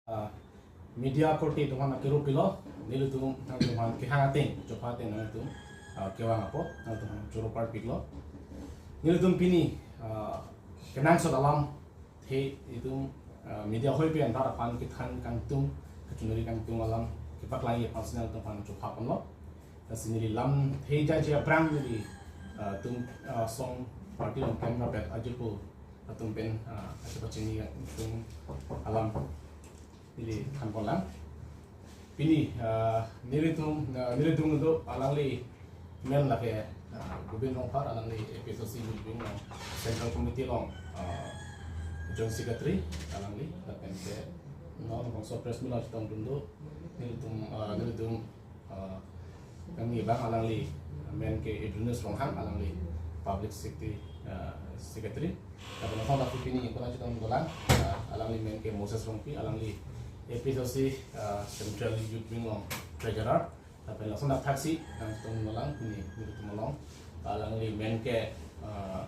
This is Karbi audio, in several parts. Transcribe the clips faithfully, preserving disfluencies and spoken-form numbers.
Ah, media korte atum aphan akero pilo, nelitum nangtumphan kehang ateng, chopha ateng nangtum, ah, kevang apot, nangtumphan choro parpiklo. Nelitum pini, ah, kenangsot alamthe itum, ah, media hoi pen rat aphan kethan kangtung, kachiningri kangtung alam kepaklangji aphansi nangtumphan chopha ponlo. Lasi neli lamthe jaje aphrang neli, ah, tum, ah, song party along klem rapet ajirpo atum pen, ah, ache pachini atum alam neli than ponlang. Pini, ah, nelitum, ah, nelitum do alangli men lake, ah, Gobin Rongphar, alangli A P H L C Youth Wing along Central Committee along, ah, Joint Secretary alangli, lapen ke non bangso press meet along chetongdun do, nelitum, ah, nelitum, ah, kami abang alangli men ke Idrinus Ronghang, alangli Public Secretary, ah, Secretary. Lapen lason dak pini ingkoi chetongdun dolang, ah, alangli men ke Moses Rongpi, alangli A P H L C, ah, Central Youth Wing along Treasurer. Lapen lason dak thaksi nangchetongdun dolang pini nelitum along, alangli men ke, ah,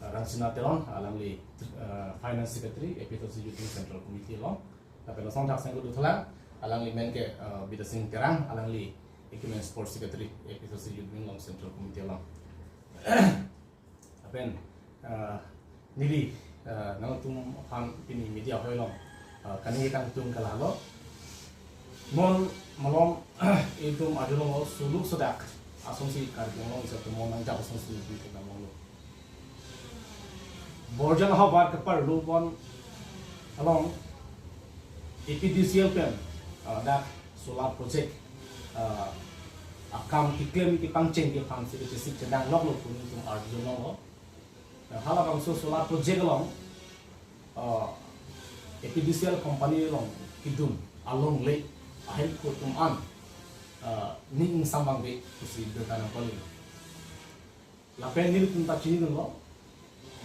Rangsina Teron, alangli, ah, Finance Secretary, A P H L C Youth Wing Central Committee along. Lapen lason thaksi ingkoi dothulang, alangli men ke, ah, Bidya Sing Terang, alangli Equipment Sports Secretary, A P H L C Youth Wing along Central Committee along. Lapen, ah, neli, ah, nangtum aphan pini media hoi along, ah, kaningje kangtung ke lahelo. Non malom itum arjulonglo, suluk sodak asonsi Karbi Anglong isi atum nangjap asonsi nelitum nanglo. Borjan ahavar keparlo pon along A P D C L pen, ah, dak solar project, ah, akam keklem kepangcheng ke aphansi kechesik chedang loklo pu nelitum arjulonglo. Ah, halabangso solar project along, ah, A P D C L company along kedun alongle ahemphu atum an, ah, ning ingsam vangve pusi birta nangpali. Lapen nelitum ta chinidunlo,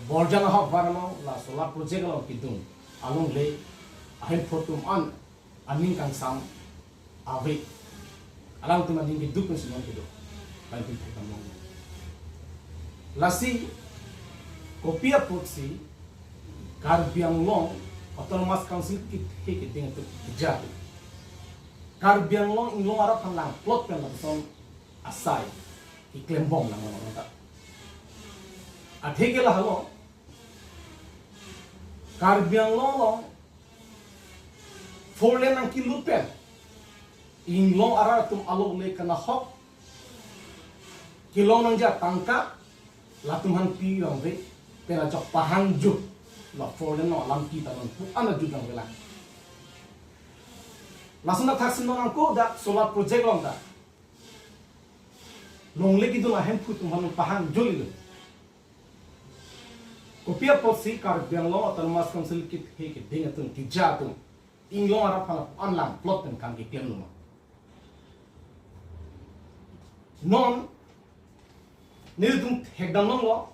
Borjan ahavar along la solar project along kedun alongle ahemphu atum an aning kangsam ave. Alangtum aning keduk pensi non kedo. Lain pun thekdam long. Lasi kopi apotsi Karbi Anglong Autonomous Council kethe keding atum keja atum, Karbi Anglong inglong arap aphan langplot pen lapuson asai keklembom nang nang ta. Athe ke lahelo, Karbi Anglong along four lane nangkelut pen inglong arat atum alongle kanahok kelong nangji atangka latum aphan pi vangve, pen ajok pahang jut, la four lane along alam kita non pu an ajut nangvelang. Lason dak thaksi non angko dak solar project along dak longle kedun ahemphu atum aphan pahang julilo. Kopi apotsi Karbi Anglong Autonomous Council kethe keding atum keja atum inglong arap aphan langplot pen kam keklemlo ma? Non nelitum thekdam longlo,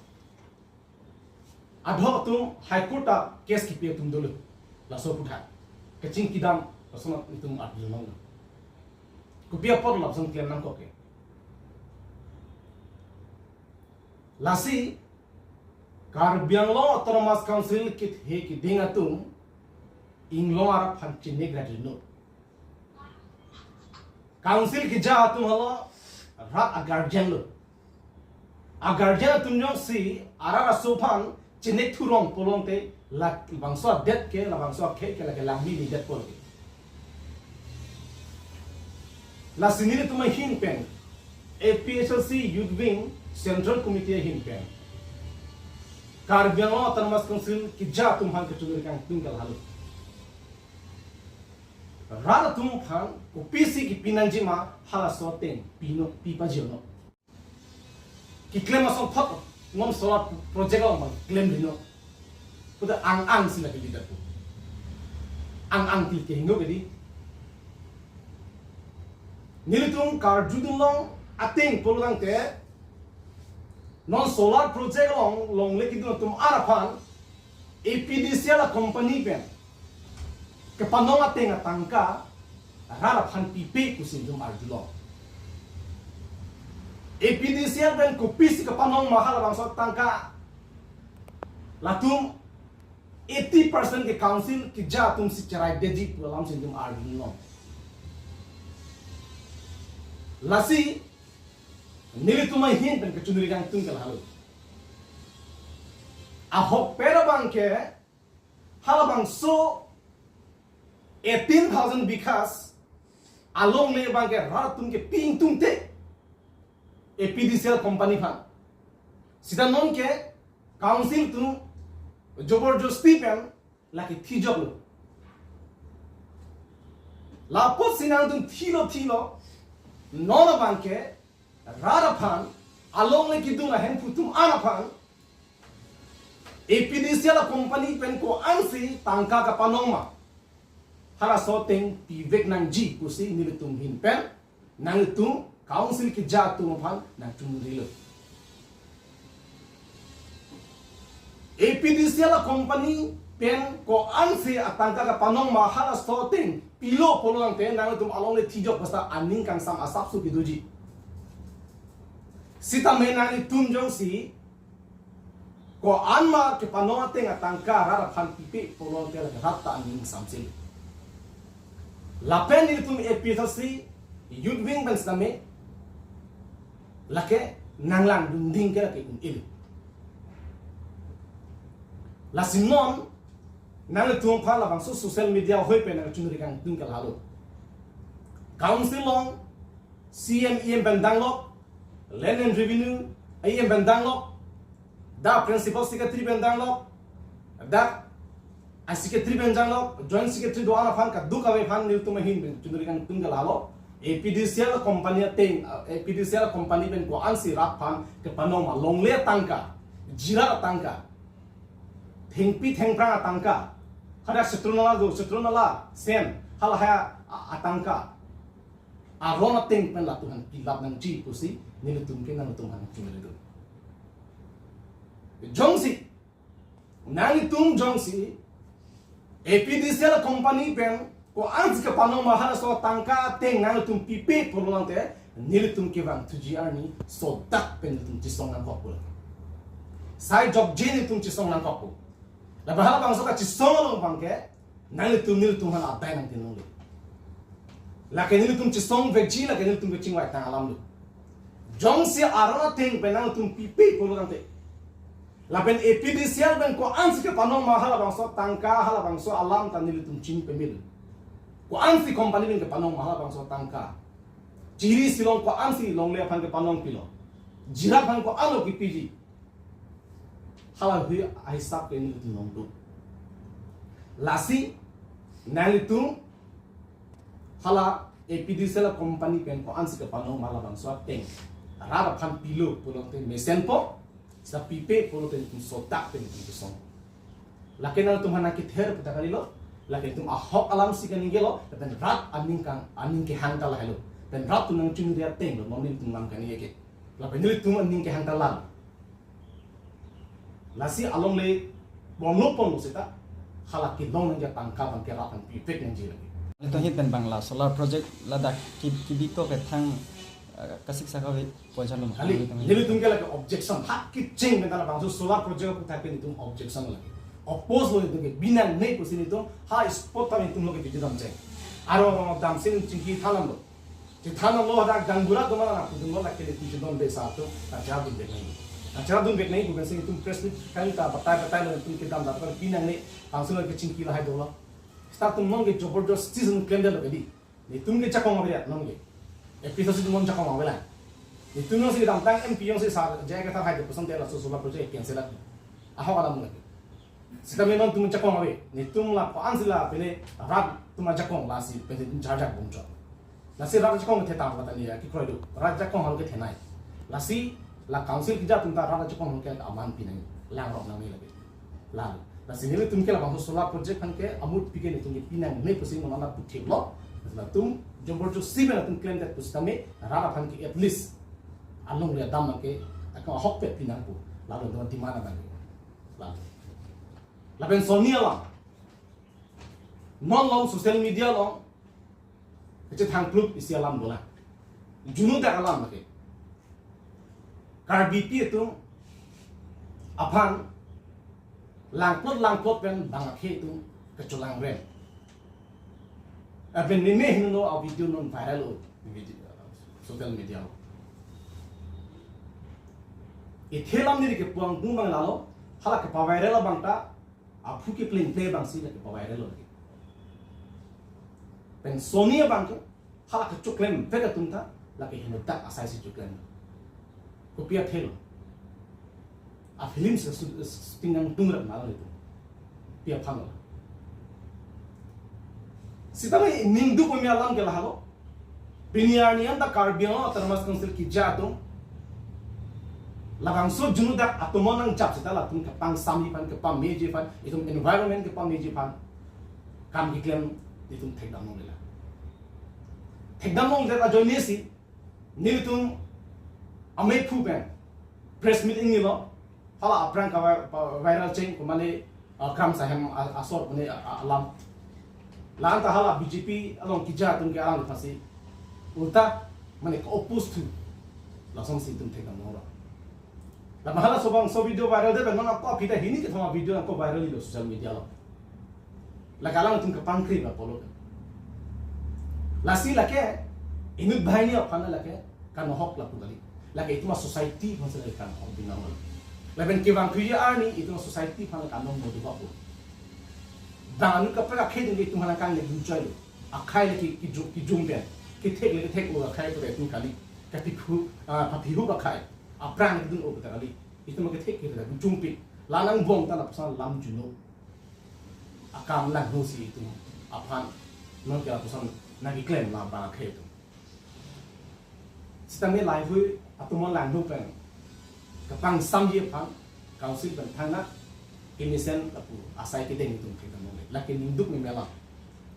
adhok atum High Court ta case kepi atum dolo. Laso aputhak kachingki dam, lason itum arjulonglo. Kopi apot lapuson klem nangkok ke? Lasi Karbi Anglong Autonomous Council kethe keding atum inglong arap aphan chinik radino. Council keja atum halo rat a-guardian lo. A-guardian atum jongsi arat aso aphan chinik thurong pulote labangso adet ke, labangso akhei ke lake langme nedet pulo ke. Lasi nelitum ahin pen, A P H L C Youth Wing Central Committee ahin pen, Karbi Anglong Autonomous Council keja atum aphan kachungrikang tunggal halu. Rat atum aphan kopisi kepi nangji ma halaso ateng pinon, pi pajirnon. Keklem asong thot non solar project along abang klem rino. Puta ang ang sila ke leader pu. Ang ang til ke hingno ke di. Nelitum karjudun long ateng pulo tangte non solar project along longle kedun atum arap aphan A P D C L a company pen kepanong ateng atangka rat aphan pipe pusi nelitum arjulong. A P D C L pen kopisi kepanong ma halabangso atangka, latum eighty percent ke council keja atum si cheraidetji pu alam si nelitum arjulong. Lasi nelitum ahin pen kechonri kangtung ke lahelo. Ahokpet abang ke halabangso eighteen thousand bighas alongle abang ke rat atum kepi ingtungte A P D C L company aphan. Sita non ke council atum joborjosti pen lake thijoklo. Lapotsi nangtum thilo thilo, non abang ke rat aphan, alongle kedung ahemphu atum an aphan A P D C L company pen ko-ansi tangka kapanong ma, halaso ateng pivek nangji pusi nelitum ahin pen nangtum council keja atum aphan nangchonrilo. A P D C L company pen ko-ansi atangka kapanong ma, halaso ateng pilo pulo tangte nangtum alongle thijok basta aning kangsam asapso kedoji. Sitame nangtum jongsi ko-an ma kepanong ateng atangka rat aphan pipe pulo tangte lake rat ta aning samsel. Lapen nelitum A P H L C youth wing pen sitame lake nanglangdunding ke lake un-il. Lasi non nangtum aphan labangso social media ahoi pen nangchonri kangtung ke lahelo. Council along C M E M pen danglok, Land and Revenue E M pen danglok, dak Principal Secretary pen danglok, dak a Secretary pen danglok, Joint Secretary do-an aphan kadokave aphan nelitum ahin pen chonri kangtung ke lahelo. A P D C L company ateng, A P D C L company pen ko-ansi rat aphan kepanong ma, longle atangka, jirat atangka, thengpi thengphrang atangka, hadak Citronella do, Citronella sen, halahai a-, atangka aron ateng pen latum aphan pilap nangji pusi nelitum ke nangtum aphan chonri do. Jongsi nangtum jongsi A P D C L company pen ko-ansi kepanong ma, halaso atangka ateng nangtum pipe pulo tangte nelitum kevang thuji arni sodak pen nelitum chesong nangkok pulo. Sai jokje nelitum chesong nangkok pulo. Lapen halabangso kachesong along abang ke nanglitum nelitum aphan adai nangtin longle. Lake nelitum chesongvekji, lake nelitum kachingvai tang alam lo. Jongsi aron ateng pen nangtum pipe pulo tangte, lapen A P D C L pen ko-ansi kepanong ma halabangso tangka, halabangso alam ta nelitum chini pemil. Ko-ansi company pen kepanong ma halabangso tangka, chiri silong ko-ansi longle aphan kepanong pilo, jirat aphan ko-anlo kepiji, hala hui ahisap ke nelitum longduk. Lasi nanglitum hala A P D C L company pen ko-ansi kepanong ma halabangso ateng rat aphan pilo pulo tangte mesenpo, sa pipe pulo tangte nelitum sodak pen nelitum kesong. Lake nangtum aphan nangkether pu ta kalilo, lake nelitum ahok alam si kaningje lo, lapen rat aning kang, aning kehang ta lahelo, lapen rat atum nangchonri ateng lo, non nelitum lam kaningje ke. Lapen nelitum aning kehang ta lalo. Lasi alongle ponlo ponlo seta hala kelong nangji atangka abang ke rat aphan pivek nangji lake. Nelitum ahin pen abang la solar project ladak ki-, kibikok kethang, eh, kasik sakave poisa lum. Kali, nelitum ke lake objection, ha kecheng pen ta labangso solar project aphuthak ke nelitum objection lake. Oppose lo nelitum ke, bi nangne pusi nelitum ha spot ta nelitum lo ke video damcheng. Aro damsi nelitum chingki than damlo. Chethan damlo, hadak gaonbura atum aphan nangpudunlo, lake nelitum chedondesa atum nangcherapdunvek nangji. Nangcherapdunvek nangji pu pensi nelitum press meet kali ta batai batai lo, nelitum kedam dam kali, bi nangne, council ke chingki lahai dolo. Seta nelitum non ke joborjosti si nelitum klemdetlo kali. Nelitum ke jakong ave non ke. A P H L C atum non jakong avelang. Nelitum jongsi kedamtang M P jongsi sar J I Kathar hai de pusonte laso solar project cancel lagi. Ahok alam lagi. Sitame non nelitum jakong ave. Nelitum la ko-ansi la pine rat atum ajakong lasi pine nelitum jarjak bomchot. Lasi rat ajakong kethe tang kata ni ya kekroi do. Rat ajakong halo kethenei. Lasi la council keja atum ta rat ajakong ke aman pinang, langrok nangne lagi. Lalu, lasi nelitum ke labangso solar project aphan ke amut pi ke nelitum ke pinangne pusi non la putheklo. Latum joborjosti pen latum klemdet pusitame rat aphan ke at least alongle adam ke akam ahokpet pinangpo. Lalu nelitum demand abang ke. Lalu. Lapen sonni alam. Non along social media along kachethang plup isi alam dolang. Juno dak alam lake. Karbipi atum aphan Langplot langplot pen bang akhei atum kacholangrem. Lapen meme hingno a-video non viral lo, video, social media lo. Ithelam neli kepu angdeng abang lalo, hala kepa-viral abang ta, aphu keplengple abangsi la kepa-viral lo lake. Pen soni abang ke, hala kechoklem vek atum ta, lake henodak asai si choklem. Kopi athelo. A-film si shooting nangtungrat nalo itum. Pi aphan lo. Sitame ningduk meme alam ke lahelo. Pini arni anta Karbi Anglong Autonomous Council keja atum, labangso junudak atum nangjap seta latum kepangsamji aphan, kepameji aphan, itum environment kepameji aphan kam keklem itum thekdam longle la. Thekdam longle ajoine si nelitum amei phu pen press meet ingnilo, hala aphrang ka-vi-, pa-, viral cheng ko mane, ah, kram sahem a-, asor pune a-, a-, alam. La-an ta hala B J P along keja atum ke alang pasi ulta mane ke-oppose thu. Lasonsi itum thekdam longlo. La hala sobang so video viral de ben non ako aphi ta hini kethom a-video ako viral lo social media lo. Lake alang atum kepangkri ba polo. Lasi lake inut banghini aphan lake kanohok lapu kali. Lake itum a-society aphan si lake kanohok binong lo. Lapen kevang thuji arni itum a-society aphan lake anom modu bapu. Bang anu kaprek akhei atum ke itum aphan kangnek dunchoi lo. Akhei lake kijung, kijung pen. Kethek lake kethek lo akhei pu itum kali. Kapiphu, ah, paphihu akhei. Aphrang kedun o kali. Itum kethek kethek dunchungpi. La nangbong ta lapuson lam juno. Akam langno si itum aphan non ke lapuson nangkeklem labang akhei atum. Sitame laheihui atum langno pen kepangsamji aphan council pen thangnat kemesen lapu asai kedeng itum thekdam longle. Lake ningduk meme alam.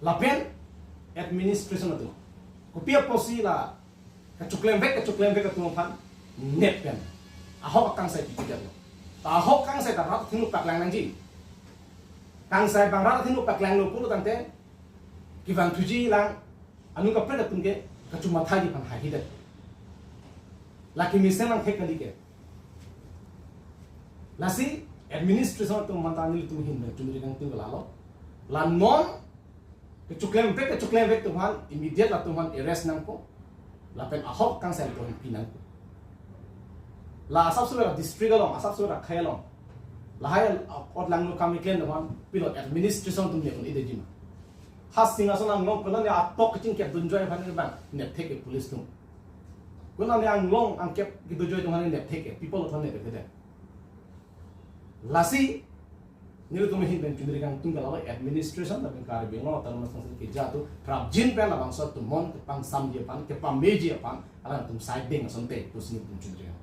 Lapen administration atum. Kopi apotsi la kachoklem vek, kachoklem vek atum aphan nep pen ahok akangsai kipijat lo. Ta ahok akangsai ta rat athengno paklang nangji. Kangsai bang rat athengno paklanglo pulo tangte kevang thuji alang anu kaprek atum ke kachomathaji aphan haihedet. Lake mesen nangthek kali ke. Lasi administration atum manta nelitum ahin pen chonri kangtung ke lalo. La non kechoklem vek, kechoklem vek atum aphan immediate latum aphan arrest nangpo. Lapen ahok akangsai latum aphan pi nangpo. La asapso district along, asapso akhei along, lahai a-ot langno kam keklem atum aphan pilot administration atum nepon-idetji ma? Ha Singhason anglong konat ne atok kachingkep dunjoi aphan bang nepthek ke police atum. Konat ne anglong angkep kedunjoi atum aphan nepthek ke, people atum nepthek ke. Lasi nelitum ahin pen chonri kangtung ke lalo administration lapen Karbi Anglong Autonomous Council keja atum prapjin pen labangso atum non kepangsamji aphan, kepameji aphan alangtum saideng asonte pusi nelitum chonri kangtung.